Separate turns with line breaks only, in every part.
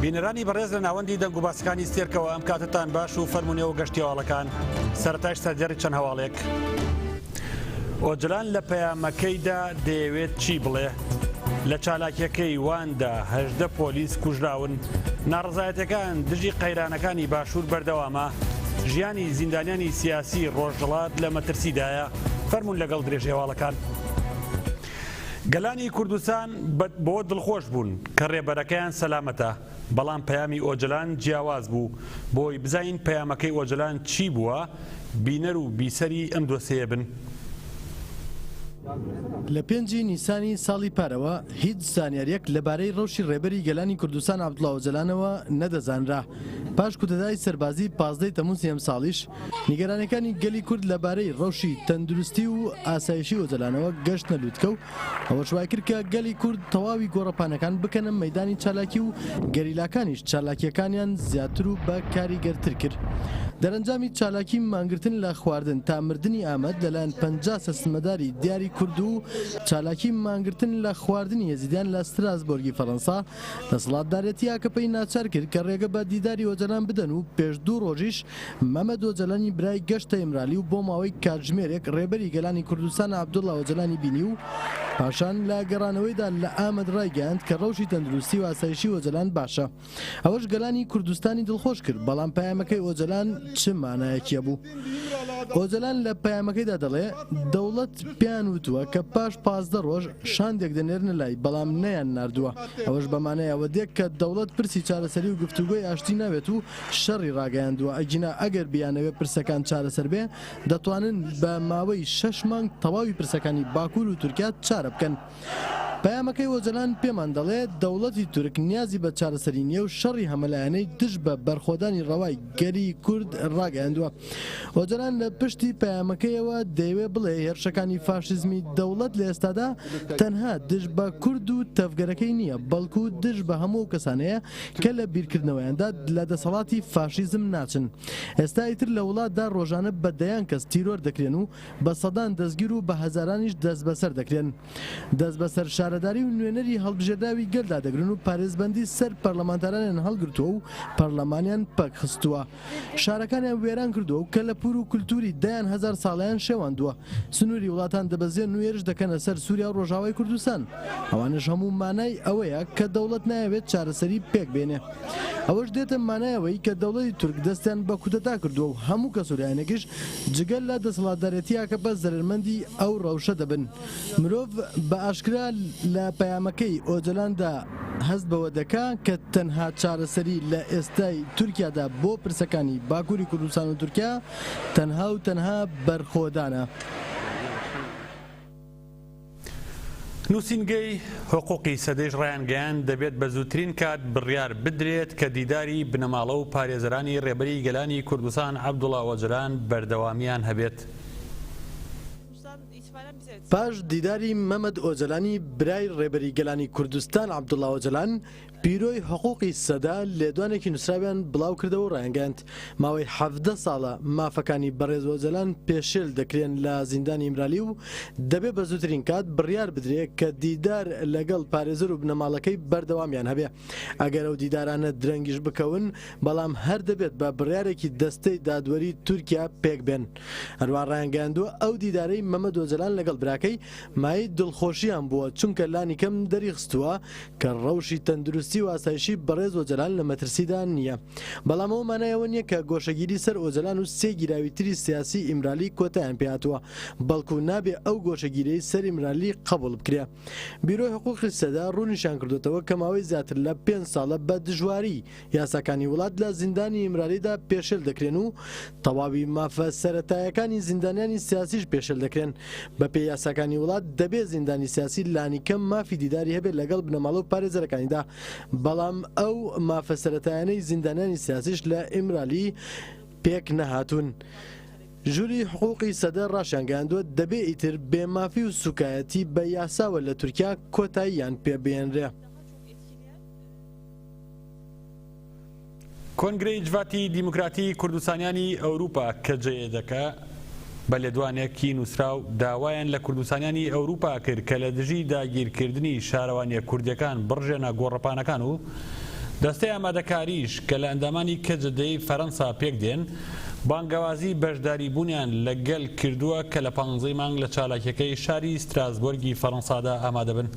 بینەرانی بەڕێز لە ناوەندی دەنگ و باسەکانی ستێرکەوە ئەم کاتتان باش و فەرمونەوە گەشتی هەواڵەکان سەرەتایش سەردێڕی چەند هەواڵێک. ئۆجلان لە پەیامەکەیدا دەیەوێت چی بڵێ؟ لە چالاکیەکەی واندا 18 پۆلیس کوژراون، ناڕەزایەتیەکان دژی قەیرانەکانی باشوور بەردەوامە، ژیانی زیندانیانی سیاسی ڕۆژهەڵات لە مەترسیدایە، فەرموون لەگەڵ درێژەی هەواڵەکان. گەلانی کوردستان بەوە دڵخۆش بوون کە ڕێبەرەکەیان سەلامەتە، بەڵام پەیامی ئۆجەلان جیاواز بوو، بۆی بزانین پەیامەکەی ئۆجەلان چی بووە، بینەر و بیسەری ئەم دۆسێیە بن.
لە پێنجی نیسانی ساڵی پارەوە هیچ زانیارییەک لەبارەی ڕەوشی ڕێبەری گەلانی کوردستان عەبدوڵا ئۆجەلانەوە نەدەزانرا. پاش کودەتای سەربازی 15 تەمووزی ئەمساڵیش، نیگەرانیەکانی گەلی کورد لەبارەی ڕەوشی تەندروستی و ئاسایشی ئۆجەلانەوە گەشتنە لوتکە و ئەوەش وایکرد کە گەلی کورد تەواوی گۆڕەپانەکان بکەنە مەیدانی چالاکی و گەریلاکانیش چالاکیەکانیان زیاتر و بە کاریگەرتر کرد. دەرەنجامی چالاکی مانگرتن لە خواردن تا مردنی ئامەد لەلایەن 50 سەرسمەداری دیاری کورد و چالاکی مانگرتن لە خواردنی یەزیدیان لە ستراسبۆرگی فەرەنسا دەسەڵاتدارێتی ئاکەپەی ناچار کرد کە ڕێگە بە دیداری ئۆجەلان بدەن و پێش دوو ڕۆژیش مەمەد ئۆجەلانی برای گەشتە ئیمرالی و بۆ ماوەی کاتژمێرێک ڕێبەری گەلانی کوردستان عەبدوڵا ئۆجەلانی بینی و پاشان لە گەڕانەوەیدا لە ئامەد ڕایگەیاند کە ڕەوشی تەندروستی و ئاسایشی ئۆجەلان باشە. ئەوەش گەلانی کوردستانی دڵخۆش کرد، بەڵام پەیامەکەی ئۆجەلان چ مانایەکی هەبوو؟ ئۆجەلان لە پەیامەکەیدا دەڵێ، دەوڵەت پێیان وتووە کە پاش 15 ڕۆژ شاندێک دەنێرنە لای، بەڵام نەیان ناردووە. ئەوەش بە مانای ئەوە دێ کە دەوڵەت پرسی چارەسەری و گفتوگۆی ئاشتی ناوێت و شەڕی ڕاگەیاندووە، ئەگینا ئەگەر بیانەوێ پرسەکان چارەسەر بێ، دەتوانن بە ماوەی شەش مانگ تەواوی پرسەکانی باکوور و تورکیا چارە بکەن. پەیامەکەی ئۆجەلان پێمان دەڵێ دەوڵەتی تورک نیازی بە چارەسەری نییە و شەڕی هەمەلایەنەی دژ بە بەرخۆدانی ڕەوای گەلی کورد ڕاگەیاندووە. ئۆجەلان لە پشتی پەیامەکەیەوە دەیەوێ بڵێ هێرشەکانی فاشیزمی دەوڵەت لە ئێستادا تەنها دژ بە کورد و تەڤگەرەکەی نییە، بەڵکو دژ بە هەموو ئەو کەسانەیە کە لە بیرکردنەوەیاندا لە دەسەڵاتی فاشیزم ناچن. ئێستا ئیتر لە وڵاتدا ڕۆژانە بە دەیان کەس تیرۆر دەکرێن و بە سەدان دەستگیر و بە هەزارانیش دەستبەسەر دەکرێن. دەست بەسەر شارەداری و نوێنەری هەڵبژێردراوی گەلدا دەگرن و پارێزبەندی سەر پەرلەمانتارانیان هەڵگرتووە و پەرلەمانیان پەکخستووە. شارەکانیان وێران کردووە و کەلەپوور و کولتووری دەیان هەزار ساڵەیان شێواندووە. سنووری وڵاتان دەبەزێنن و هێرش دەکەنە سەر سووریا و ڕۆژاوای کوردستان. ئەوانەش هەموو مانای ئەوەیە کە دەوڵەت نایەوێت چارەسەری پێک بێنێ. ئەوەش دێتە مانای ئەوەی کە دەوڵەتی تورک دەستیان بە کودەتا کردووە و هەموو کەس و لایەنێکیش جگە لە دەسەڵاتدارێتی ئاکەپە زەرەرمەندی ئەو ڕەوشە دەبن. مرۆڤ بە ئاشکرا لە پەیامەکەی ئۆجەلاندا هەست بەوە دەکا کە تەنها چارەسەری لە ئێستای تورکیادا بۆ پرسەکانی باکوری کوردستان و تورکیا تەنها و تەنها بەرخۆدانە.
نووسینگەی حقوقی سەدەیش ڕایانگەیاند، دەبێت بە زووترین کات بڕیار بدرێت کە دیداری بنەماڵە و پارێزەرانی ڕێبەری گەلانی کوردستان عەبدوڵا ئۆجەلان بەردەوامییان هەبێت.
پاش دیداری مەمەد ئۆجەلانی برای ڕێبەری گەلانی کوردستان عەبدوڵا ئۆجەلان، بیرۆی حقوقی سەدە لێدوانێکی نووسراویان بڵاوکردەوە و ڕایانگەیاند، ماوەی 17 ساڵە مافەکانی بەڕێز ئۆجەلان پێشێل دەکرێن لە زیندانی ئیمرالی و دەبێ بە زووترین کات بڕیار بدرێ کە دیدار لەگەڵ پارێزەر و بنەماڵەکەی بەردەوامیان هەبێ. ئەگەر ئەو دیدارانە درەنگیش بکەون، بەڵام هەر دەبێت بە بڕیارێکی دەستەی دادوەری تورکیا پێک بێن. هەروەها ڕایانگەیاندووە، ئەو دیدارەی مەمەد ئۆجەلان لەگەڵ براکەی مایەی دڵخۆشییان بووە، چونکە لانیکەم دەریخستووە کە ڕەوشی تەندروستی و ئاسایشی بەڕێز ئۆجەلان لە مەترسیدا نییە. بەڵام ئەوە مانای ئەوە نییە کە گۆشەگیری سەر ئۆجەلان و سێ گیراوی تری سیاسی ئیمرالی کۆتایان پێهاتووە، بەڵکو نابێ ئەو گۆشەگیریەی سەر ئیمرالی قەبوڵ بکرێ. بیرۆی حقوقی سەدە ڕوونیشیان کردۆتەوە کە ماوەی زیاتر لە پێنج ساڵە بە دژواری یاساکانی وڵات لە زیندانی ئیمرالیدا پێشێل دەکرێن و تەواوی مافە سەرەتایەکانی زیندانیانی سیاسیش پێشێل دەکرێن. بەپێی یاساکانی وڵات دەبێ زیندانی سیاسی لانیکەم مافی دیداری هەبێت لەگەڵ بنەماڵە و پارێزەرەکانیدا، بەڵام ئەو مافە سەرەتایانەی زیندانیانی سیاسیش لە ئیمرالی پێک نەهاتوون. ژووری حقوقی سەدە ڕاشیانگەیاندووە، دەبێ ئیتر بێ مافی و سوکایەتی بە یاساوە لە تورکیا کۆتاییان پێ بهێنرێ.
کۆنگرەی جڤاتی دیموکراتی کوردستانیانی ئەوروپا کەجەیەدەکە بە لێدوانێکی نووسراو داوایان لە کوردستانیانی ئەوروپا کرد کە لە دژی داگیرکردنی شارەوانیە کوردیەکان بڕژێنە گۆڕەپانەکان و دەستەی ئامادەکاریش کە لە ئەندامانی کەجەدەی فەرەنسا پێکدێن، بانگەوازی بەشداریبوونیان لە گەل کردووە کە لە پانزەی مانگ لە چالاکیەکەی شاری ستراسبۆرگی فەرەنسادا ئامادەبن.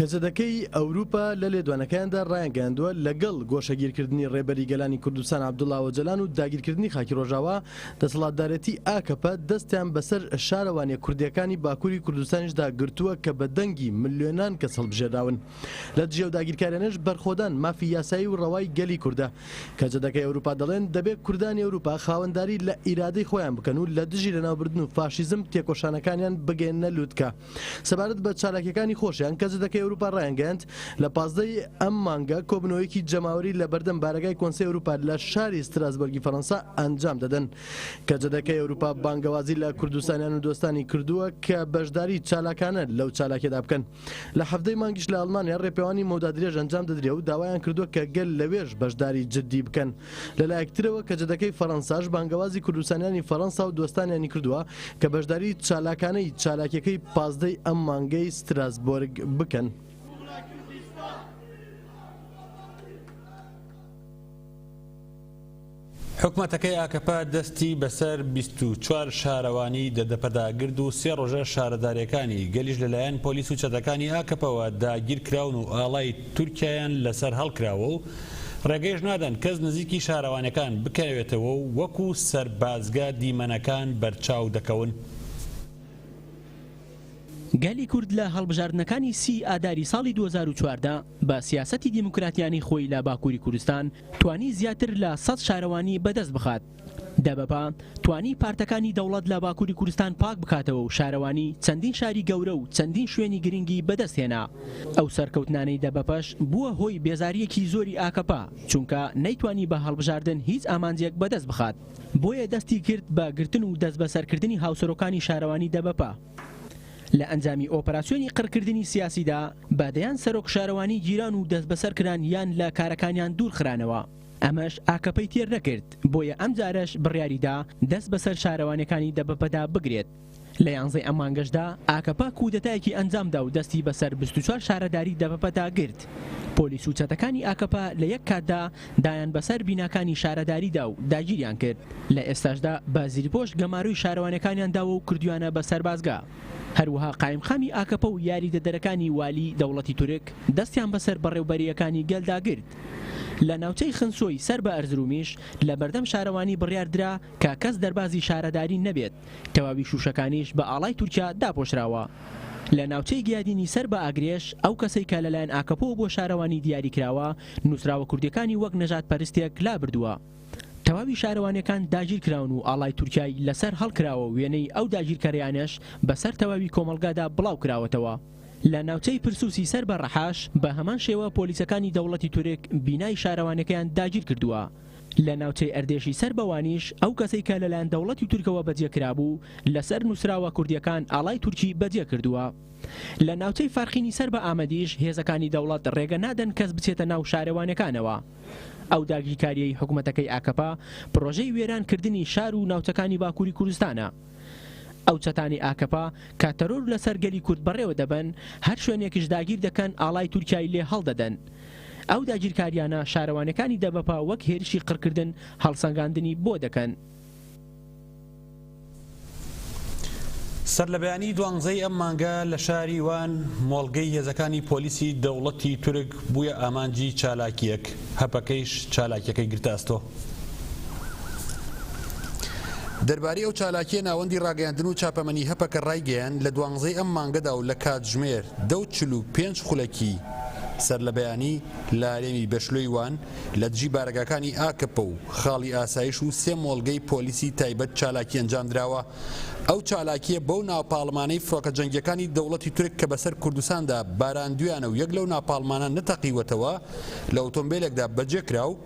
کەجەدەکەی ئەوروپا لە لێدوانەکەیاندا ڕایانگەیاندووە، لەگەڵ گۆشەگیرکردنی ڕێبەری گەلانی کوردستان عەبدوڵا ئۆجەلان و داگیرکردنی خاکی ڕۆژاوا، دەسەڵاتدارێتی ئاکەپە دەستیان بەسەر شارەوانیە کوردیەکانی باکوری کوردستانیشدا گرتووە کە بە دەنگی ملیۆنان کەس هەڵبژێراون. لە دژی ئەو داگیرکاریانەش بەرخۆدان مافی یاسایی و ڕەوای گەلی کوردە. کەجەدەکەی ئەوروپا دەڵێن دەبێ کوردانی ئەوروپا خاوەنداری لە ئیرادەی خۆیان بکەن و لە دژی لەناوبردن و فاشیزم تێکۆشانەکانیان بگەیەننە لوتکە. سەبارەت بە چالاکیەکانی خۆشیان کەجەدەکەی ئەوروپا ڕایانگەیاند لە 15 ی ئەم مانگە کۆبنەوەیەکی جەماوەری لە بەردەم بارەگای کۆنسەی ئەوروپا لە شاری ستراسبۆرگی فەرەنسا ئەنجام دەدەن. کەجەدەکەی ئەوروپا بانگەوازی لە کوردستانیان و دۆستانی کردووە کە بەشداری چالاکانە لەو چالاکیەدا بکەن. لە حەڤدەی مانگیش لە ئەڵمانیا ڕێپێوانی مەودا درێژ ئەنجام دەدرێ و داوایان کردووە کە گەل لەوێش بەشداری جددی بکەن. لەلایەک ترەوە کەجەدەکەی فەرەنساش بانگەوازی کوردستانیانی فەرەنسا و دۆستانیانی کردووە کە بەشداری چالاکانەی چالاکیەکەی پازدەی ئەم مانگەی ستراسبۆرگ بکەن.
حکومەتەکەی ئاکەپە دەستی بەسەر 24 شارەوانی دەدەپەدا گرت و سێ ڕۆژە شارەداریەکانی گەلیش لەلایەن پۆلیس و چەتەکانی ئاکەپەوە داگیرکراون و ئاڵای تورکیایان لەسەر هەڵکراوە و ڕێگەیش نادەن کەس نزیکی شارەوانیەکان بکەوێتەوە و وەکو سەربازگە دیمەنەکان بەرچاو دەکەون.
گەلی کورد لە هەڵبژاردنەکانی سی ئاداری ساڵی 2014 بە سیاسەتی دیموکراتیانەی خۆی لە باکووری کوردستان توانی زیاتر لە 100 شارەوانی بەدەست بخات. دەبەپە توانی پارتەکانی دەوڵەت لە باکووری کوردستان پاک بکاتەوە و شارەوانی چەندین شاری گەورە و چەندین شوێنی گرنگی بەدەست هێنا. ئەو سەرکەوتنانەی دەبەپەش بووە هۆی بێزارییەکی زۆری ئاکەپە، چونکە نەیتوانی بە هەڵبژاردن هیچ ئامانجێک بەدەست بخات. بۆیە دەستی کرد بە گرتن و دەستبەسەرکردنی هاوسەرۆکانی شارەوانی دەبەپە. لە ئەنجامی ئۆپەراسیۆنی قڕکردنی سیاسیدا بە دەیان سەرۆک شارەوانی گیران و دەستبەسەر کران یان لە کارەکانیان دوورخرانەوە. ئەمەش ئاکەپەی تێر نەکرد، بۆیە ئەمجارەش بڕیاریدا دەست بەسەر شارەوانیەکانی دەبەپەدا بگرێت. لە یانزەی ئەم مانگەشدا ئاکەپە کودەتایەکی ئەنجامدا و دەستی بەسەر 24 شارەداری دەبەپەدا گرت. پۆلیس و چەتەکانی ئاکەپە لە یەک کاتدا دایان بەسەر بیناکانی شارەداریدا و داگیریان کرد. لە ئێستاشدا بە زریپۆش گەمارۆی شارەوانیەکانیان داوە و کردویانە بە سەربازگە. هەروەها قایمقامی ئاکەپە و یاریدەدەرەکانی والی دەوڵەتی تورک دەستیان بەسەر بەڕێوبەرییەکانی گەلدا گرت. لە ناوچەی خنسۆی سەر بە ئەرزرومیش لە بەردەم شارەوانی بڕیار درا کە کەس دەربازی شارەداری نەبێت، تەواوی شوشەکانیش بە ئاڵای تورکیا داپۆشراوە. لە ناوچەی گیادینی سەر بە ئاگرێش ئەو کەسەی کە لەلایەن ئاکەپەوە بۆ شارەوانی دیاری کراوە، نووسراوە کوردیەکانی وەک نەژادپەرستێک لابردووە. تەواوی شارەوانیەکان داگیرکراون و ئاڵای تورکیای لەسەر هەڵکراوە و وێنەی ئەو داگیرکەریانەش بەسەر تەواوی کۆمەڵگادا بڵاوکراوەتەوە. لە ناوچەی پرسوسی سەر بە ڕەحاش بە هەمان شێوە پۆلیسەکانی دەوڵەتی تورک بینای شارەوانیەکەیان داگیرکردووە. لە ناوچەی ئەردێشی سەر بە وانیش ئەو کەسەی کە لەلایەن دەوڵەتی تورکەوە بەجێکرابوو لەسەر نووسراوە کوردیەکان ئاڵای تورکی بەجێکردووە. لە ناوچەی فارقینی سەر بە ئامەدیش هێزەکانی دەوڵەت ڕێگە نادەن کەس بچێتە ناو شارەوانیەکانەوە. ئەو داگیرکاریەی حکومەتەکەی ئاکەپە پڕۆژەی وێران کردنی شار و ناوچەکانی باکوری کوردستانە. ئەو چەتانەی ئاکەپە کە تەرۆر لەسەر گەلی کورد بەڕێوە دەبەن، هەر شوێنێکیش داگیر دەکەن ئاڵای تورکیای لێ هەڵدەدەن. ئەو داگیرکاریانە شارەوانیەکانی دەبەپە وەک هێرشی قڕکردن هەڵسەنگاندنی بۆ دەکەن.
سەرلەبەیانی دوانزەی ئەم مانگە لە شاری وان مۆڵگەی هێزەکانی پۆلیسی دەوڵەتی تورک بوویە ئامانجی چالاکییەک، هەپەکەیش چالاکیەکەی گرتە ئەستۆ. دەربارەی ئەو چالاکیە ناوەندی ڕاگەیاندن و چاپەمەنی هەپەکە ڕایگەیاند، لە دوانزەی ئەم مانگەدا و لە کاتژمێر دە و 45 خولەکی سەرلەبەیانی لە هەرێمی بەشلۆی وان لە دژی بارەگاکانی ئاکەپە و خاڵی ئاسایش و سێ مۆڵگەی پۆلیسی تایبەت چالاکی ئەنجامدراوە. ئەو چالاکییە بەو ناپاڵمانەی فڕۆکە جەنگییەکانی دەوڵەتی تورک کە بەسەر کوردستاندا باراندویانە و یەک لەو ناپاڵمانە نەتەقیوەتەوە لە ئۆتۆمبێلێکدا بەجێکرا و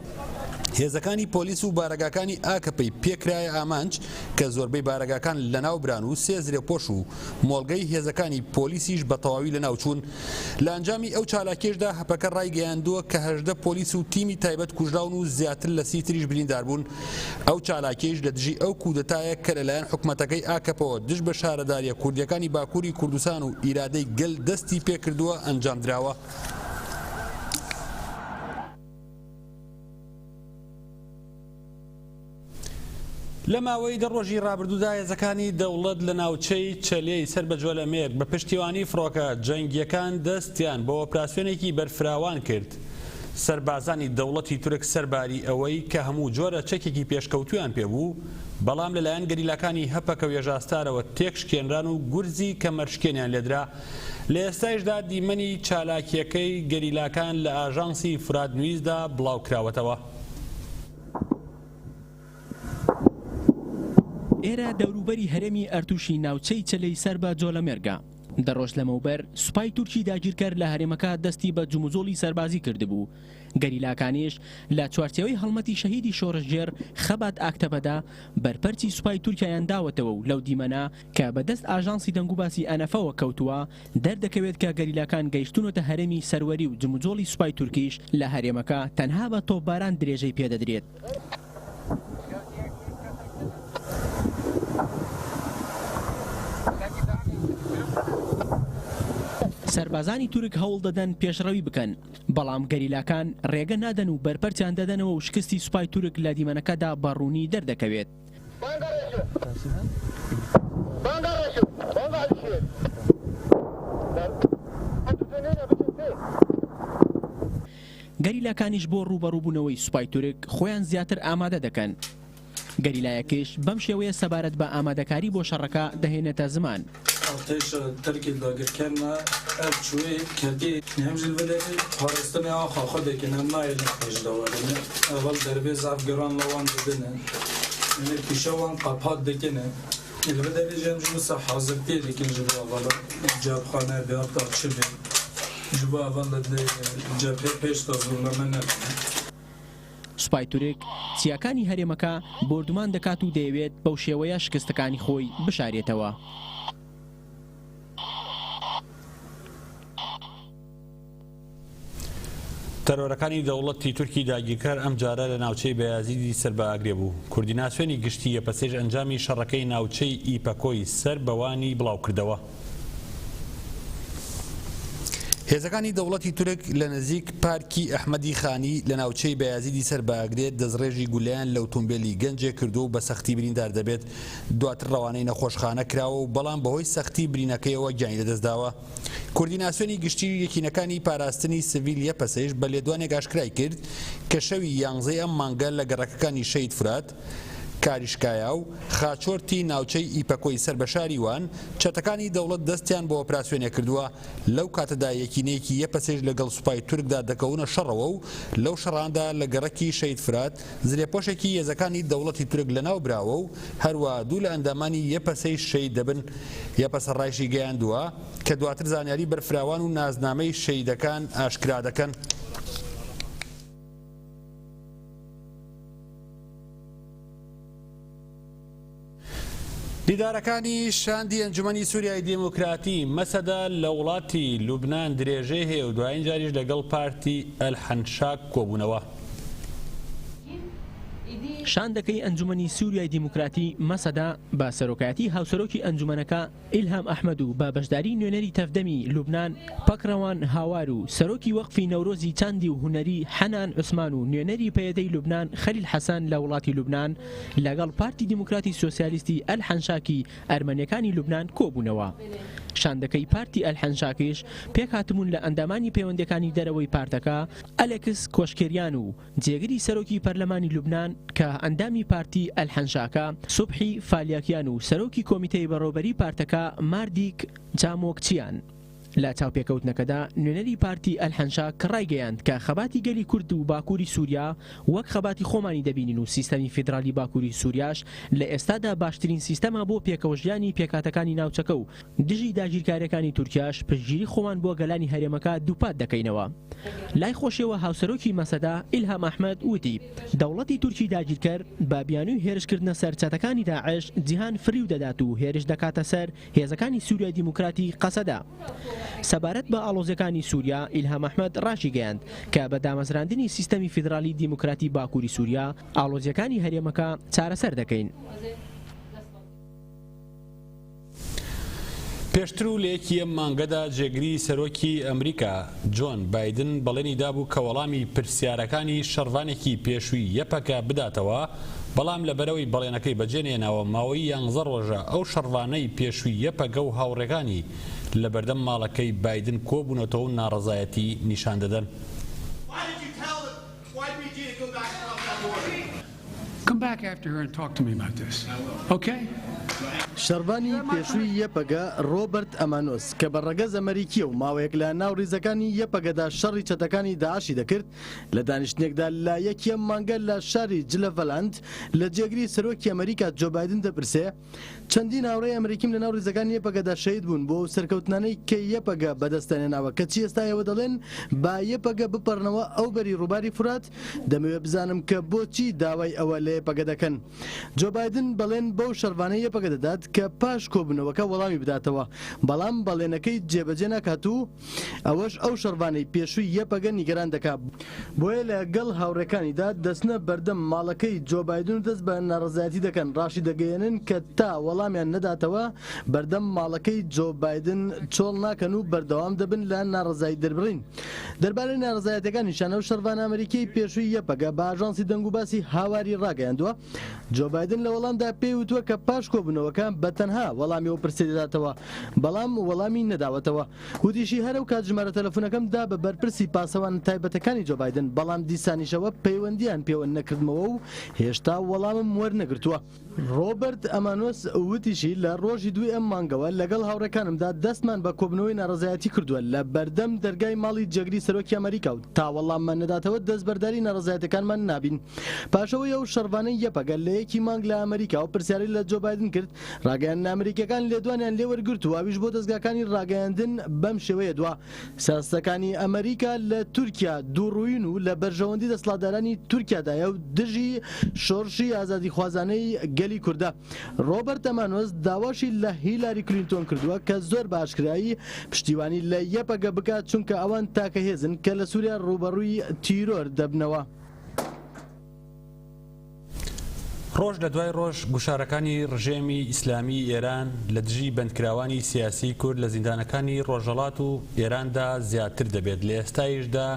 هێزەکانی پۆلیس و بارەگاکانی ئاکەپەی پێکرایە ئامانج کە زۆربەی بارەگاکان لەناوبران و سێ زرێپۆش و مۆڵگەی هێزەکانی پۆلیسیش بە تەواوی لەناوچوون. لە ئەنجامی ئەو چالاکیەشدا هەپەکە ڕایگەیاندووە کە 18 پۆلیس و تیمی تایبەت کوژراون و زیاتر لە سی تریش برینداربوون. ئەو چالاکیەیش لە دژی ئەو کودەتایە کە لەلایەن حکومەتەکەی ئاکەپەوە دژ بە شارەداریە کوردیەکانی باکووری کوردستان و ئیرادەی گەل دەستی پێکردووە ئەنجامدراوە. لە ماوەی دە ڕۆژی ڕابردوودا هێزەکانی دەوڵەت لە ناوچەی چەلێی سەر بە جۆلەمێرگ بە پشتیوانی فڕۆکە جەنگییەکان دەستیان بە ئۆپراسیۆنێکی بەرفراوان کرد. سەربازانی دەوڵەتی تورک سەرباری ئەوەی کە هەموو جۆرە چەکێکی پێشکەوتوویان پێبوو، بەڵام لەلایەن گەریلاکانی هەپەکە و یەژاستارەوە تێکشکێنران و گورزی کەمەرشکێنیان لێدرا. لە ئێستایشدا دیمەنی چالاکییەکەی گەریلاکان لە ئاژانسی فورات نیوزدا بڵاوکراوەتەوە.
ئێرە دەوروبەری هەرێمی ئەرتوشی ناوچەی چەلێی سەر بە جۆلەمێرگە. دە ڕۆژ لەمەوبەر سوپای تورکی داگیرکەر لە هەرێمەکە دەستی بە جموجۆڵی سەربازی کردبوو، گەریلاکانیش لە چوارچێوەی هەڵمەتی شەهیدی شۆڕشگێڕ خەبات ئاکتەپەدا بەرپەرچی سوپای تورکیایان داوەتەوە و لەو دیمەنە کە بە دەست ئاژانسی دەنگوباسی ئەنەفەوە کەوتووە دەردەکەوێت کە گەریلاکان گەیشتوونەتە هەرێمی سەروەری و جموجۆڵی سوپای تورکیش لە هەرێمەکە تەنها بە تۆپباران درێژەی پێدەدرێت. سەربازانی تورک هەوڵ دەدەن پێشڕەوی بکەن، بەڵام گەریلاکان رێگە نادەن و بەرپەرچیان دەدەنەوە و شکستی سوپای تورک لە دیمەنەکەدا بە روونی دەردەکەوێت. گەریلاکانیش بۆ ڕووبەڕووبوونەوەی سوپای تورک خۆیان زیاتر ئامادە دەکەن. گەریلایەکیش بەم شێوەیە سەبارەت بە ئامادەکاری بۆ شەڕەکە دەهێنێتە زمان.
Artêşa Tirkî dagirker me ev çûyê ketî hem jî li vir derê parastinê axa xwe dikin em nahêlin xwe ji dawerîne. Eval derbê zaf giran li wan didine. Yanî pîşa wan qepat dikine. Li vir derê jî em ji wisa hazirtiyê dikin ji bo evala cebxane bê heta çi bê. Ji bo eval li cephê pêş de zorleme nebine.
سوپای تورک چیاکانی هەرێمەکە بۆردومان دەکات و دەیەوێت بەو شێوەیە شکستەکانی خۆی بشارێتەوە.
تەرۆرەکانی دەوڵەتی تورکی داگیرکەر ئەمجارە لە ناوچەی بەیازیدی سەر بە ئاگرێ بوو. کوردیناسیۆنی گشتی یەپەسەیش ئەنجامی شەڕەکەی ناوچەی ئیپەکۆی سەر بە وانی بڵاوکردەوە. هێزەکانی دەوڵەتی تورک لە نزیک پارکی ئەحمەدی خانی لە ناوچەی بەیازیدی سەر بە ئاگرێ دەستڕێژی گولەیان لە ئوتومبێلی گەنجێک کردووە و بە سەختی بریندار دەبێت، دواتر ڕەوانەی نەخۆشخانە کراوە و بەڵام بەهۆی سەختی برینەکەیەوە گیانی لەدەستداوە. کوردیناسیۆنی گشتی یەکینەکانی پاراستنی سڤیل یەپەسەیش بە لێدوانێک ئاشکرای کرد کە شەوی یانزەی ئەم مانگە لە گەڕەکەکانی شەهید فورات، کاریشکایا و خاچۆرتی ناوچەی ئیپەکۆی سەر بە شاری وان، چەتەکانی دەوڵەت دەستیان بە ئۆپراسیۆنێک کردووە، لەو کاتەدا یەکینەیەکی یەپەسەیش لەگەڵ سوپای تورکدا دەکەونە شەڕەوە و لەو شەڕاندا لە گەڕەکی شەهید فرات زرێپۆشێکی هێزەکانی دەوڵەتی تورک لەناو براوە و هەروەها دوو لە ئەندامانی یەپەسەیش شەهید دەبن. یەپەسە ڕایشیگەیاندووە کە دواتر زانیاری بەرفراوان و نازنامەی شەهیدەکان ئاشکرا دەکەن. دیدارەکانی شاندی ئەنجومەنی سوریای دیموکراتی، مەسەدە، لە وڵاتی لوبنان درێژەی هەیە و دوایین جاریش لەگەڵ پارتی ئەلحەنشاک کۆبوونەوە.
شاندەکەی ئەنجومەنی سوریای دیموکراتی، مەسەدە، بە سەرۆکایەتی هاوسەرۆکی ئەنجومەنەکە، ئیلهام ئەحمەد و بە بەشداری نوێنەری تەڤدەمی لوبنان پەکڕەوان هاوار و سەرۆکی وەقفی نەورۆزی چاندی و هونەری حەنان عوسمان و نوێنەری پەیەدەی لوبنان خەلیل حەسەن لە وڵاتی لوبنان لەگەڵ پارتی دیموکراتی سۆسیالیستی ئەلحەنشاکی ئەرمەنیەکانی لوبنان کۆبوونەوە. شاندەکەی پارتی ئەلحەنشاکیش پێکهاتبوون لە ئەندامانی پەیوەندیەکانی دەرەوەی پارتەکە ئەلێکس کۆشکێریان و جێگری سەرۆکی پەرلەمانی لوبنان کە ئەندامی پارتی ئەلحەنشاکە، سوبحی فالیاکیان و سەرۆکی کۆمیتەی بەڕێوەبەریی پارتەکە ماردیک جامۆکچیان. لە چاوپێکەوتنەکەدا نوێنەری پارتی ئەلحەنشاک ڕایگەیاند کە خەباتی گەلی کورد و باکووری سووریا وەک خەباتی خۆمانی دەبینین و سیستەمی فیدرالی باکووری سووریاش لە ئێستادا باشترین سیستەمە بۆ پێکەوەژیانی پێکهاتەکانی ناوچەکە و دژی داگیرکارییەکانی تورکیاش پشتگیری خۆمان بۆ گەلانی هەرێمەکە دووپات دەکەینەوە. لای خۆشیەوە هاوسەرۆکی مەسەدە ئیلهام ئەحمەد وتی، دەوڵەتی تورکی داگیرکەر بە بیانووی هێرشکردنە سەر چەتەکانی داعش جیهان فریو دەدات و هێرش دەکاتە سەر هێزەکانی سوریای دیموکراتی قەسەدە. سەبارەت بە ئاڵۆزیەکانی سوریا ئیلهام ئەحمەد ڕاشیگەیاند کە بە دامەزراندنی سیستەمی فیدرالی دیموکراتی باکوری سوریا ئاڵۆزیەکانی هەرێمەکە چارەسەر دەکەین.
پێشتر و لە یەکی ئەم مانگەدا جێگری سەرۆکی ئەمریکا جۆن بایدن بەڵێنی دابوو کە وەڵامی پرسیارەکانی شەڕڤانێکی پێشووی یەپەکە بداتەوە. بەڵام لەبەرئەوەی بەڵێنەکەی بەجێنەهێناوە ماوەی یانزە ڕۆژە ئەو شەڕڤانەی پێشووی یەپەگە و هاوڕێکانی لەبەردەم ماڵەکەی بایدن کۆبوونەتەوە و ناڕەزایەتی نیشان دەدەن.
شەڕڤانی پێشووی یەپەگە ڕۆبەرت ئەمانۆس کە بە ڕەگەز ئەمەریکییە و ماوەیەک لە ناو ڕیزەکانی یەپەگەدا شەڕی چەتەکانی داعشی دەکرد، لە دانیشتنێکدا لە یەکی ئەم مانگە لە شاری جلەڤلاند لە جێگری سەرۆکی ئەمەریکا جۆ بایدن دەپرسێ، چەندین هاوڕێی ئەمریکیم لەناو ریزەکانی یەپەگەدا شەهید بوون بۆ ئەو سەرکەوتنانەی کە یەپەگە بەدەستیان هێناوە، کەچی ئێستا ئێوە دەڵێن با یەپەگە بپەڕنەوە ئەو بەری رووباری فورات، دەمەوێت بزانم کە بۆچی داوای ئەوە لە یەپەگە دەکەن؟ جۆ بایدن بەڵێن بەو شەڕڤانەی یەپەگە دەدات کە پاش کۆبوونەوەکە وەڵامی بداتەوە، بەڵام بەڵێنەکەی جێبەجێ ناکات و ئەوەش ئەو شەڕڤانەی پێشووی یەپەگە نیگەران دەکا، بۆیە لە گەڵ هاوڕێکانیدا دەچنە بەردەم ماڵەکەی جۆ بایدن و دەست بە ناڕەزایەتی دەکەن، ڕاشیدەگەیەنن کە تا وەڵامیان نەداتەوە بەردەم ماڵەکەی جۆ بایدن چۆڵ ناکەن و بەردەوام دەبن لە ناڕەزایی دەربڕین. دەربارەی ناڕەزایەتیەکانیشیان ئەو شەڕڤانە ئەمریکیەی پێشووی یەپەگە بە ئاژانسی دەنگوباسی هاواری ڕاگەیاندووە، جۆ بایدن لە وەڵامدا پێی وتووە کە پاش کۆبوونەوەکە بە تەنها وەڵامی ئەو پرسەی دەداتەوە، بەڵام وەڵامی نەداوەتەوە. وتیشی هەر ئەو کات ژمارە تەلەفونەکەم دا بە بەرپرسی پاسەوانە تایبەتەکانی جۆ بایدن، بەڵام دیسانیشەوە پەیوەندییان پێوە نەکردمەوە و هێشتا وەڵامم وەرنەگرتووە. ڕۆبەرت ئەمانۆس وتیشی لە ڕۆژی دووی ئەم مانگەوە لەگەڵ هاوڕێکانمدا دەستمان بە کۆبوونەوەی ناڕەزایەتی کردووە لە بەردەم دەرگای ماڵی جێگری سەرۆکی ئەمەریکا و تا وەڵاممان نەداتەوە دەستبەرداری ناڕەزایەتیەکانمان نابین. پاش ئەوەی ئەو شەڕڤانەی یەپەگە لە یەکی مانگ لە ئەمەریکاوە پرسیاری لە جۆ بایدن کرد، ڕاگەیاندنە ئەمریکیەکان لێدوانیان لێوەرگرت و ئەویش بۆ دەزگاکانی ڕاگەیاندن بەم شێوەیە دوا، سیاسەتەکانی ئەمریکا لە تورکیا دووڕووین و لە بەرژەوەندی دەسڵاتدارانی تورکیادایە و دژی شۆڕشی ئازادیخوازانەی گەلی کوردە. ڕۆبەرت ئەمانۆس داواشی لە هیلاری کلینتۆن کردووە کە زۆر بە ئاشکرایی پشتیوانی لە یەپەگە بکات چونکە ئەوان تاکە هێزن کە لە سوریا ڕووبەڕووی تیرۆر دەبنەوە.
ڕۆژ لە دوای ڕۆژ گوشارەکانی ڕژێمی ئیسلامیی ئێران لە دژی بەندکراوانی سیاسیی کورد لە زیندانەکانی ڕۆژهەڵات و ئێراندا زیاتر دەبێت، لە ئێستایشدا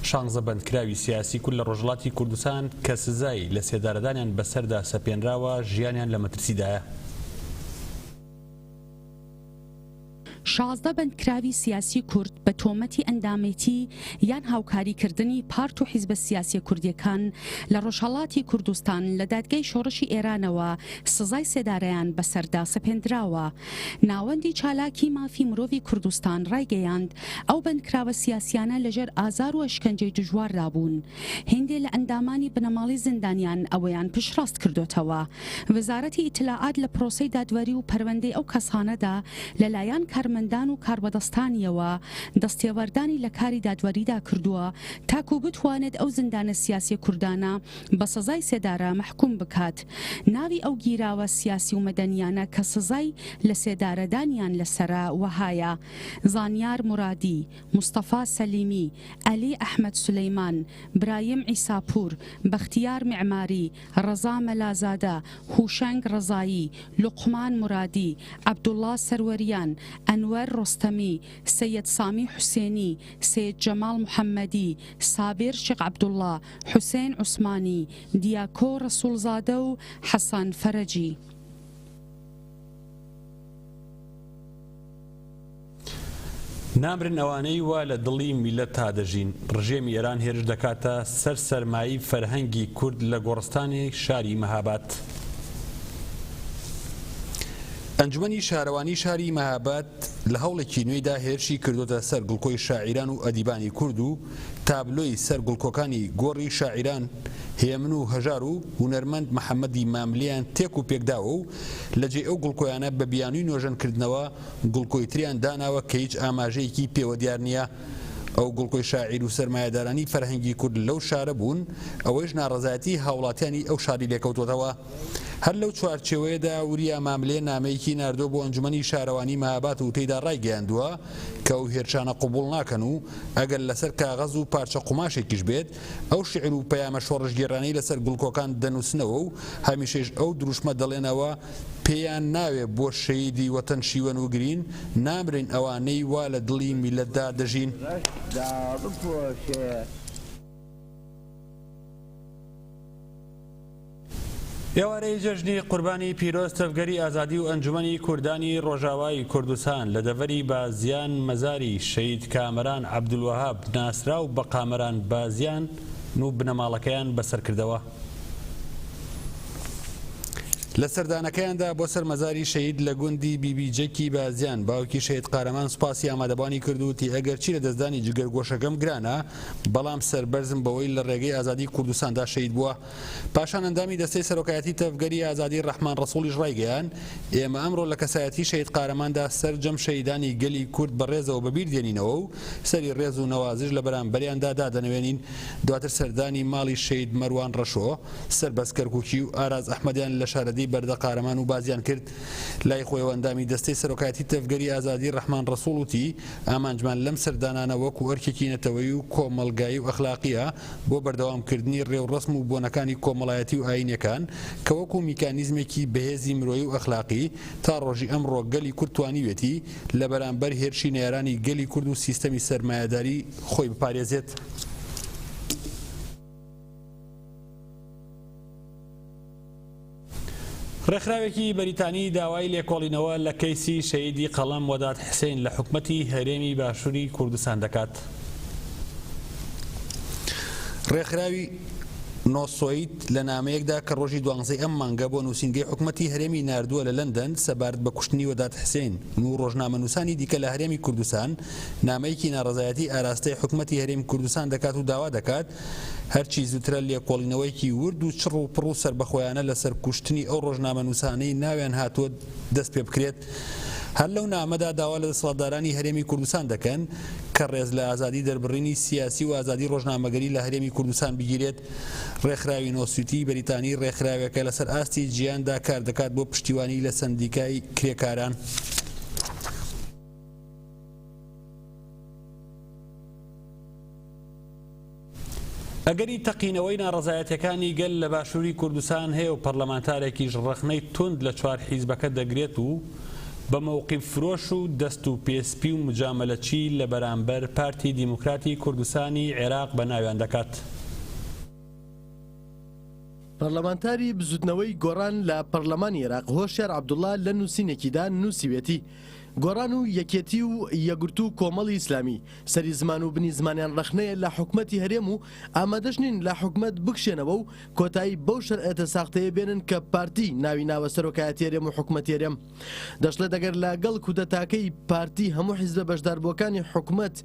شانزە بەندکراوی سیاسی کورد لە ڕۆژهەڵاتی کوردستان کە سزای لەسێدارەدانیان بەسەردا سەپێنراوە ژیانیان لە مەترسیدایە.
16 بەندکراوی سیاسی کورد بە تۆمەتی ئەندامێتی یان هاوکاریکردنی پارت و حیزبە سیاسیە کوردیەکان لە ڕۆژهەڵاتی کوردستان لە دادگای شۆڕشی ئێرانەوە سزای سێدارەیان بەسەردا سەپێندراوە. ناوەندی چالاکی مافی مرۆڤی کوردستان ڕایگەیاند، ئەو بەندکراوە سیاسیانە لەژێر ئازار و ئەشکەنجەی دژواردا بوون. هیندێ لە ئەندامانی بنەماڵەی زیندانیان ئەوەیان پشتڕاست کردۆتەوە. وەزارەتی ئیتلاعات لە پرۆسەی دادوەری و پەروەندەی ئەو کەسانەدا لە لایەن کارمەندان و کاربەدەستانیەوە دەستێوەردانی لە کاری دادوەریدا کردووە تاکوو بتوانێت ئەو زیندانە سیاسیە کوردانە بە سزای سێدارە مەحکوم بکات. ناوی ئەو گیراوە سیاسی و مەدەنیانە کە سزای لە سێدارەدانیان لەسەرە وەهایە، زانیار مورادی، مستەفا سەلیمی، عەلی ئەحمەد سولەیمان، برایم عیساپوور، بەختیار میعماری، ڕەزا مەلازادە، هوشەنگ ڕەزایی، لوقمان مورادی، عەبدوڵڵا سەروەریان، ئەنوەر ڕۆستەمی، سەیەد سامی حوسێنی، سەیەد جەماڵ محەممەدی، سابیر شێخ عەبدوڵڵا، حوسێن عوسمانی، دیاکۆ ڕەسووڵزادە و حەسەن فەرەجی.
نامرن ئەوانەی وا لە دڵی میللەتتا دەژین. ڕژێمی ئێران هێرش دەکاتە سەر سەرمایەی فەرهەنگی کورد لە گۆڕستانی شاری مەهاباد. ئەنجومەنی شارەوانی شاری مەهاباد لە هەوڵێکی نوێیدا هێرشی کردۆتە سەر گڵکۆی شاعیران و ئەدیبانی کورد و تابلۆی سەر گڵکۆکانی گۆڕی شاعیران هێمن و هەژار و هونەرمەند محەمەدی ماملێیان تێک و پێکداوە و لە جێی ئەو گڵکۆیانە بە بیانووی نۆژەنکردنەوە گڵکۆی تریان داناوە کە هیچ ئاماژەیەکی پێوە دیار نییە. ئەو گڵکۆی شاعیر و سەرمایەدارانی فەرهەنگی کورد لەو شارە بوون، ئەوەیش ناڕەزایەتیی هاوڵاتیانی ئەو شاری لێکەوتووەتەوە. هەر لەو چوارچێوەیەدا وریا ماملێ نامەیەکی ناردووە بۆ ئەنجومەنی شارەوانی مەهاباد و تێیدا ڕایگەیاندووە کە ئەو هێرشانە قبوڵ ناکەن و ئەگەر لەسەر کاغەز و پارچە قوماشێکیش بێت ئەو شیعر و پەیامە شۆڕشگێڕانەی لەسەر گڵکۆکان دەنووسنەوە و هەمیشەیش ئەو دروشمە دەڵێنەوە پێیان ناوێ بۆ شەیدی وەتەن شیوەن و گرین، نامرن ئەوانەی وا لە دڵی میللەتدا دەژین. ئێوارەی جەژنی قوربانی پیرۆز تەڤگەری ئازادی و ئەنجومەنی کوردانی ڕۆژاوای کوردستان لە دەڤەری بازیان مەزاری شەهید کامەران عەبدولوەهاب ناسراو بە قامەران بازیان و بنەماڵەکەیان بەسەرکردەوە. لە سەردانەکەیاندا بۆ سەر مەزاری شەهید لە گوندی بیبی جەکی بازیان، باوکی شەهید قارەمان سوپاسی ئامادەبوانی کرد و وتی، ئەگەرچی لەدەستدانی جگەرگۆشەکەم گرانە، بەڵام سەربەرزم بەوەی لە ڕێگەی ئازادی کوردستاندا شەهید بووە. پاشان ئەندامی دەستەی سەرۆکایەتی تەڤگەری ئازادی ڕەحمان ڕەسوڵیش ڕایگەیاند، ئێمە ئەمڕۆ لە کەسایەتی شەهید قارەماندا سەرجەم شەهیدانی گەلی کورد بە ڕێزەوە بەبیر دێنینەوە و سەری ڕێز و نەوازش لە بەرامبەریاندا دادەنەوێنین. دواتر سەردانی ماڵی شەهید مەروان ڕەشۆ، سەربەست کەرکوکی و ئاراز ئەحمەدیان لە شارەدێی بەردە قارەمان و بازیان کرد. لای خۆیەوە ئەندامی دەستەی سەرۆکایەتی تەڤگەری ئازادی ڕەحمان ڕەسوڵ وتی، ئامانجمان لەم سەردانانە وەکو ئەرکێکی نەتەوەیی و کۆمەڵگایی و ئەخلاقییە بۆ بەردەوامکردنی ڕێوڕەسم و بۆنەکانی کۆمەڵایەتی و ئایینیەکان کە وەکو میکانیزمێکی بەهێزی مرۆیی و ئەخلاقی تا ڕۆژی ئەمڕۆ گەلی کورد توانیوێتی لە بەرامبەر هێرشی نەیارانی گەلی کورد و سیستەمی سەرمایەداری خۆی بپارێزێت. ڕێکخراوێکی بەریتانی داوای لێکۆڵینەوە لە کەیسی شەهیدی قەڵەم وەدات حسین لە حکومەتی هەرێمی باشووری کوردستان دەکات. ڕێکخراوی نۆسۆید لە نامەیەکدا کە ڕۆژی دوانزەی ئەم مانگە بۆ نووسینگەی حکومەتی هەرێمی ناردووە لە لەندەن سەبارەت بە کوشتنی وەدات حسین و ڕۆژنامەنووسانی دیکە لە هەرێمی کوردستان نامەیەکی ناڕەزایەتی ئاراستەی حکومەتی هەرێمی کوردستان دەکات و داوا دەکات هەرچی زووترە لێکۆڵینەوەیەکی ورد و چڕ و پڕ و سەربەخۆیانە لەسەر کوشتنی ئەو ڕۆژنامەنووسانەی ناویان هاتووە دەست پێ بکرێت. هەر لەو نامەدا داوا لە دەسەڵاتدارانی هەرێمی کوردستان دەکەن کە ڕێز لە ئازادی دەربڕینی سیاسی و ئازادی ڕۆژنامەگەری لە هەرێمی کوردستان بگیرێت. ڕێکخراوی نۆسویتی بەریتانی ڕێکخراوێکە لەسەر ئاستی جیهاندا کاردەکات بۆ پشتیوانی لە سەندیکای کرێکاران. ئەگەری تەقینەوەی ناڕەزایەتیەکانی گەل لە باشوری کوردستان هەیە و پەرلەمانتارێکیش ڕەخنەی توند لە چوار حیزبەکە دەگرێت و بە مەوقیف فرۆش و دەست و پێ سپی و مجامەلەچی لە بەرامبەر پارتی دیموکراتی کوردستانی عێراق بە ناویان دەکات.
پەرلەمانتاری بزوتنەوەی گۆڕان لە پەرلەمانی عێراق هۆشیار عەبدوڵا لە نوسینێکیدا نوسیوێتی، گۆڕان و یەکێتی و یەکگرتوو و کۆمەڵی ئیسلامی سەری زمان و بنی زمانیان ڕەخنەیە لە حکومەتی هەرێم و ئامادەش نین لە حکومەت بکشێنەوە و کۆتایی بەو شەرعیەتە ساختەیە بێنن کە پارتی ناوی ناوە سەرۆکایەتی هەرێم و حکومەتی هەرێم. دەشڵێت ئەگەر لە گەڵ کودەتاکەی پارتی هەموو حیزبە بەشداربووەکانی حکومەت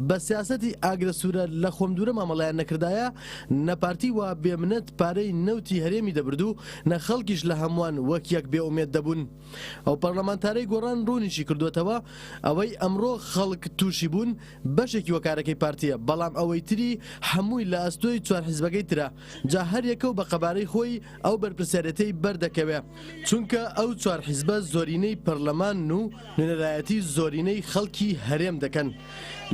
بە سیاسەتی ئاگرە سوورە لە خۆم دوورە مامەڵەیان نەکردایە نە پارتی وا بێ منەت پارەی نەوتی هەرێمی دەبرد و نە خەڵکیش لە هەمووان وەک یەک بێ ئومێد دەبوون. ئەو پەرلەمانتارەی گۆڕان ڕوونیشی کردووەتەوە ئەوەی ئەمڕۆ خەڵک تووشی بوون بەشێکی وەکارەکەی پارتییە بەڵام ئەوەی تری هەمووی لە ئەستۆی چوار حیزبەکەی ترە جا هەریەکە و بە قەبارەی خۆی ئەو بەرپرسیارێتیەی بەردەکەوێ، چونکە ئەو چوار حیزبە زۆرینەی پەرلەمانن و نوێنەرایەتی زۆرینەی خەڵکی هەرێم دەکەن.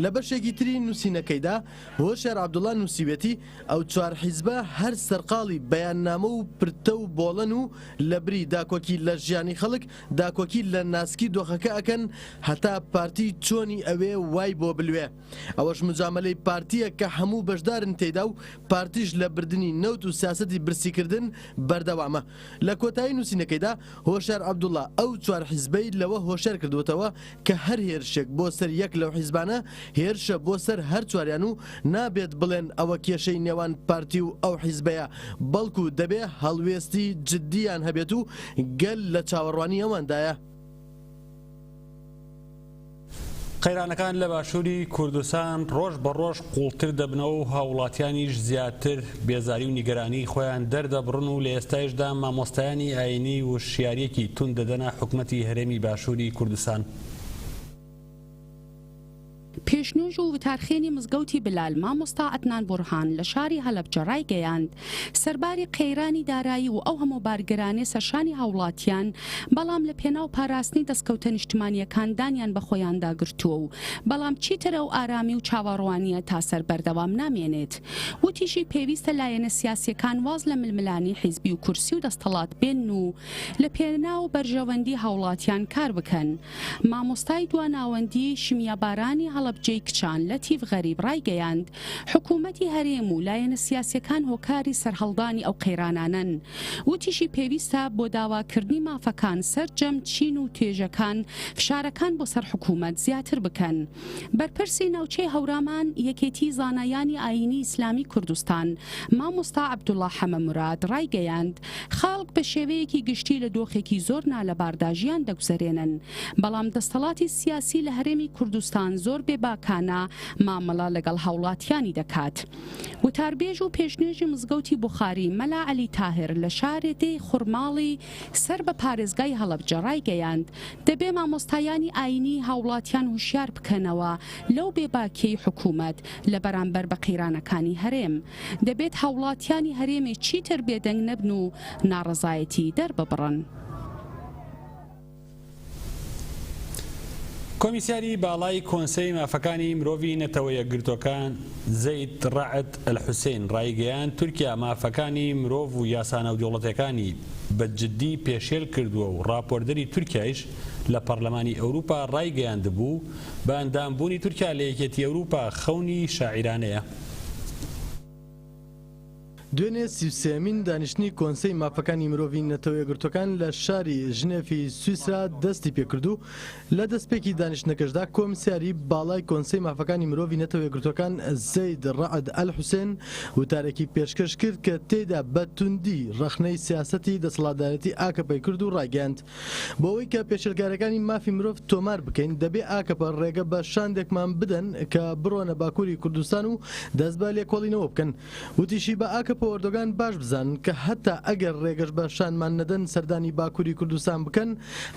لە بەشێکی تری نووسینەکەیدا هۆشیار عەبدوڵا نووسیوێتی، ئەو چوار حیزبە هەر سەرقاڵی بەیاننامە و پرتە و بۆڵەن و لەبری داکۆکی لە ژیانی خەڵک داکۆکی لە ناسکی دۆخەکە ئەکەن هەتا پارتی چۆنی ئەوێ وای بۆ بلوێ. ئەوەش مجامەلەی پارتییە کە هەموو بەشدارن تێیدا و پارتیش لە بردنی نەوت و سیاسەتی برسیکردن بەردەوامە. لە کۆتایی نووسینەکەیدا هۆشیار عەبدوڵا ئەو چوار حیزبەی لەوە هۆشیار کردووەتەوە کە هەر هێرشێک بۆ سەر یەک لەو حیزبانە هێرشە بۆ سەر هەر چواریان و نابێت بڵێن ئەوە کێشەی نێوان پارتی و ئەو حیزبەیە بەڵکو دەبێ هەڵوێستی جدییان هەبێت و گەل لە چاوەڕوانی ئەواندایە.
قەیرانەکان لە باشووری کوردستان ڕۆژ بە ڕۆژ قوڵتر دەبنەوە و هاوڵاتیانیش زیاتر بێزاری و نیگەرانی خۆیان دەردەبڕن و لە ئێستایشدا مامۆستایانی ئایینی وشیارییەکی توند دەدەنە حکومەتی هەرێمی باشووری کوردستان.
پێشنوێژ و وتارخوێنی مزگەوتی بلال مامۆستا عەدنان بورهان لە شاری هەلەبجە ڕایگەیاند، سەرباری قەیرانی دارایی و ئەو هەموو بارگرانیە سەرشانی هاوڵاتیان، بەڵام لە پێناو پاراستنی دەستکەوتە نیشتمانیەکان دانیان بە خۆیاندا گرتووە و بەڵام چیتر ئەو ئارامی و چاوەڕوانیە تا سەر بەردەوام نامێنێت. وتیشی پێویستە لایەنە سیاسیەکان واز لە ململانێی حیزبی و کورسی و دەستەڵات بێنن و لە پێناو بەرژەوەندی هاوڵاتیان کار بکەن. مامۆستای دواناوەندی شیمیابارانی. هەڵەبجەی کچان لەتیف غەریب ڕایگەیاند، حکوومەتی هەرێم و لایەنە سیاسیەکان هۆکاری سەرهەڵدانی ئەو قەیرانانەن. وتیشی پێویستە بۆ داواکردنی مافەکان سەرجەم چین و توێژەکان فشارەکان بۆ سەر حکوومەت زیاتر بکەن. بەرپرسی ناوچەی هەورامان یەکێتی زانایانی ئایینی ئیسلامی کوردستان مامۆستا عەبدوڵا حەمە موراد ڕایگەیاند، خەڵک بە شێوەیەکی گشتی لە دۆخێکی زۆر نالەباردا ژیان دەگوزەرێنن، بەڵام دەستەڵاتی سیاسی لە هەرێمی کوردستان زۆر بێباکانە مامەڵە لەگەڵ هاوڵاتیانی دەکات. وتاربێژ و پێشنوێژی مزگەوتی بوخاری مەلا عەلی تاهر لە شارێ دێی خورماڵی سەر بە پارێزگای هەڵەبجە ڕایگەیاند، دەبێ مامۆستایانی ئایینی هاوڵاتیان هوشیار بکەنەوە لەو بێباکیەی حکومەت لە بەرامبەر بە قەیرانەکانی هەرێم. دەبێت هاوڵاتیانی هەرێمێ چیتر بێدەنگ نەبن و ناڕەزایەتی دەرببڕن.
کۆمیسیاری باڵای کۆنسەی مافەکانی مرۆڤی نەتەوە یەکگرتووەکان زەید ڕەعد ئەلحوسەین ڕایگەیاند، تورکیا مافەکانی مرۆڤ و یاسا ناودەوڵەتیەکانی بە جددی پێشێل کردووە و ڕاپۆرتدەری تورکیایش لە پەڕلەمانی ئەوروپا ڕایگەیاندبوو، بە ئەندامبوونی تورکیا لە یەکێتی ئەوروپا خەونی شاعیرانەیە.
دوێنێ 33مین دانیشتنی کۆنسەی مافەکانی مرۆڤی نەتەوە یەکگرتووەکان لە شاری ژنێفی سویسرا دەستی پێکرد و لە دەستپێکی دانیشتنەکەشدا کۆمسیاری باڵای کۆنسەی مافەکانی مرۆڤی نەتەوە یەکگرتووەکان زەید ڕەعد ئەلحوسێن وتارێکی پێشکەش کرد کە تێیدا بە توندی ڕەخنەی سیاسەتی دەسەڵاتدارێتی ئاکەپەی کرد و ڕایگەیاند بۆ ئەوەی کە پێشێلکاریەکانی مافی مرۆڤ تۆمار بکەین دەبێ ئاکەپە ڕێگە بە شاندێکمان بدەن کە بڕۆنە باکووری کوردستان و دەست بە لێکۆڵینەوە بکەن. وتیشی بە ئاکەپە و ئەردۆگان باش بزانن کە هەتا ئەگەر ڕێگەش بە شانمان نەدەن سەردانی باکووری کوردستان بکەن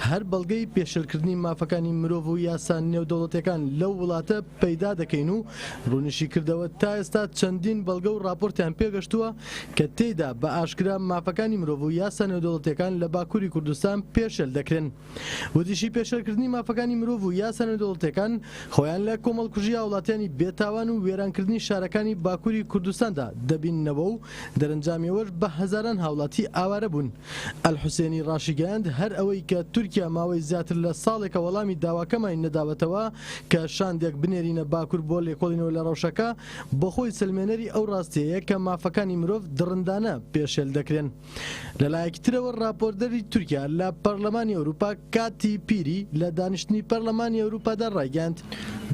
هەر بەڵگەی پێشێلکردنی مافەکانی مرۆڤ و یاسا نێودەوڵەتیەکان لەو وڵاتە پەیدا دەکەین و ڕوونیشیکردەوە تا ئێستا چەندین بەڵگە و ڕاپۆرتیان پێگەشتووە کە تێیدا بە ئاشکرا مافەکانی مرۆڤ و یاسا نێودەوڵەتیەکان لە باکووری کوردستان پێشێل دەکرێن. وتیشی پێشێلکردنی مافەکانی مرۆڤ و یاسا نێودەوڵەتیەکان خۆیان لە کۆمەڵکوژی هاوڵاتیانی بێتاوان و وێرانکردنی شارەکانی باکووری کوردستاندا دەبیننەوە و دەرەنجامی ئەوەش بە هەزاران هاوڵاتی ئاوارە بوون. ئەلحوسێنی ڕاشیگەیاند هەر ئەوەی کە تورکیا ماوەی زیاتر لە ساڵێکە وەڵامی داواکەمانی نەداوەتەوە کە شاندێک بنێرینە باکوور بۆ لێکۆڵینەوە لە ڕەوشەکە بۆخۆی سەلمێنەری ئەو ڕاستیەیە کە مافەکانی مرۆڤ دڕندانە پێشێل دەکرێن. لەلایەکی ترەوە ڕاپۆرتدەری تورکیا لە پەرلەمانی ئەوروپا کاتی پیری لە دانیشتنی پەرلەمانی ئەوروپادا ڕایگەیاند،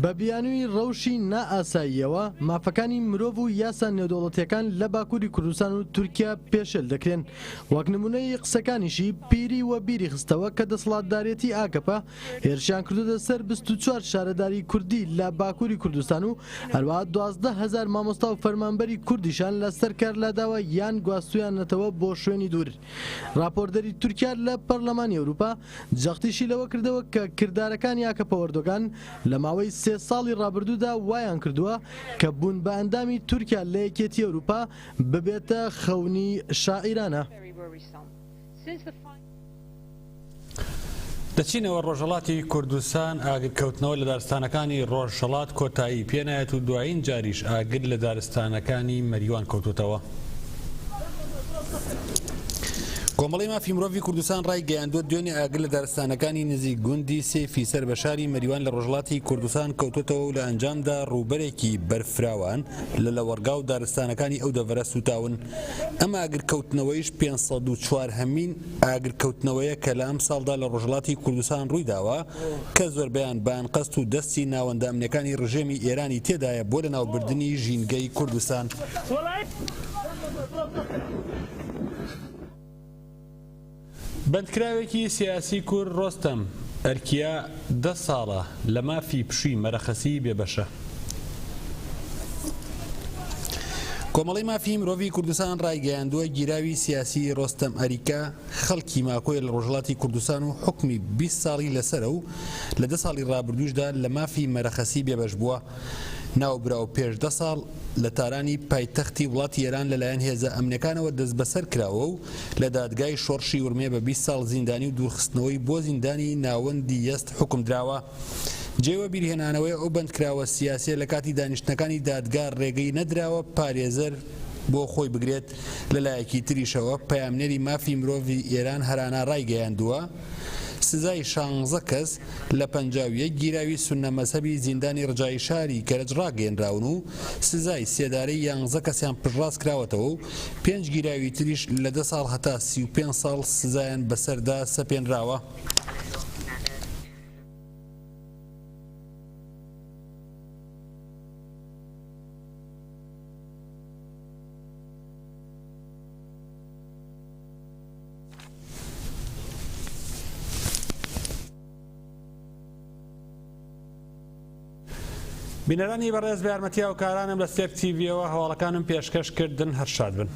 بە بیانووی ڕەوشی نائاساییەوە مافەکانی مرۆڤ و یاسا نێودەوڵەتییەکان لە باکووری کوردستان و تورکیا پێشێل دەکرێن. وەک نموونەی قسەکانیشی پیری وەبیری خستەوە کە دەسەڵاتدارێتی ئاکەپە هێرشیان کردۆتە سەر 24 شارەداری کوردی لە باکووری کوردستان و هەروەها 12 هەزار مامۆستا و فەرمانبەری کوردیشان لە سەر کار لاداوە یان گواستویانەتەوە بۆ شوێنی دوور. راپۆردەری تورکیا لە پەرلەمانی ئەوروپا جەختیشی لەوە کردەوە کە کردارەکانی ئاکەپە ئەردۆگان لە ماوەی سێ ساڵی رابردوودا وایان کردووە کە بوون بە ئەندامی تورکیا لە یەکێتی ئەوروپا ببێتە خەونی شاعیرانە.
دەچینەوە ڕۆژهەڵاتی کوردستان، ئاگرکەوتنەوە لە دارستانەکانی ڕۆژهەڵات کۆتایی پێنایەت و دوایین جاریش ئاگر لە دارستانەکانی مەریوان کەوتووەتەوە. کۆمەڵەی مافی مرۆڤی کوردستان ڕایگەیاندووە، دوێنێ ئاگر لە دارستانەکانی نزیک گوندی سێفی سەر بە شاری مەریوان لە ڕۆژهەڵاتی کوردستان کەوتووەتەوە و لە ئەنجامدا ڕووبەرێکی بەرفراوان لە لەوەڕگا و دارستانەکانی ئەو دەڤەرە سووتاون. ئەم ئاگرکەوتنەوەیش 504 هەمین ئاگرکەوتنەوەیە کە لە ئەمساڵدا لە ڕۆژهەڵاتی کوردستان ڕوویداوە کە زۆربەیان بە ئەنقەست و دەستی ناوەندە ئەمنیەکانی ڕژێمی ئێرانی تێدایە بۆ لەناوبردنی ژینگەی کوردستان. بەندکراوێکی سیاسی کورد ڕۆستەم ئەرکیا دە ساڵە لە مافی پشووی مەرەخەسی بێبەشە. کۆمەڵەی مافی مرۆڤی کوردستان ڕایگەیاندووە، گیراوی سیاسی ڕۆستەم ئەریکا خەڵکی ماکۆیە لە ڕۆژهەڵاتی کوردستان و حوکمی 20 ساڵی لەسەرە و لە دە ساڵی ڕابردووشدا لە مافی مەرەخەسی بێبەش بووە. ناوبراو پێش دە ساڵ لە تارانی پایتەختی وڵاتی ئێران لەلایەن هێزە ئەمنیەکانەوە دەستبەسەر کراوە و لە دادگای شۆڕشی ورمێ بە 20 ساڵ زیندانی و دوورخستنەوەی بۆ زیندانی ناوەندی یەزد حوکم دراوە. جێی وەبیرهێنانەوەیە ئەو بەندکراوە سیاسیە لە کاتی دانیشتنەکانی دادگا رێگەی نەدراوە پارێزەر بۆ خۆی بگرێت، لە لایەکی تریشەوە پەیامنێری مافی مرۆڤی ئێران هەرانا رایگەیاندووە. سزای شانزە کەس لە 51 گیراوی سوننە مەزهەبی زیندانی ڕجایی شاری کەرەج ڕاگەیەنراون و سزای سێدارەی یانزە کەسیان پشتڕاست کراوەتەوە و پێنج گیراوی تریش لە دە ساڵ هەتا 35 ساڵ سزایان بەسەردا سەپێنراوە. بینەرانی بەڕێز بە یارمەتی هاوکارانم لە ستێپ تیڤیەوە هەواڵەکانم پێشکەش کردن هەر شاد بن.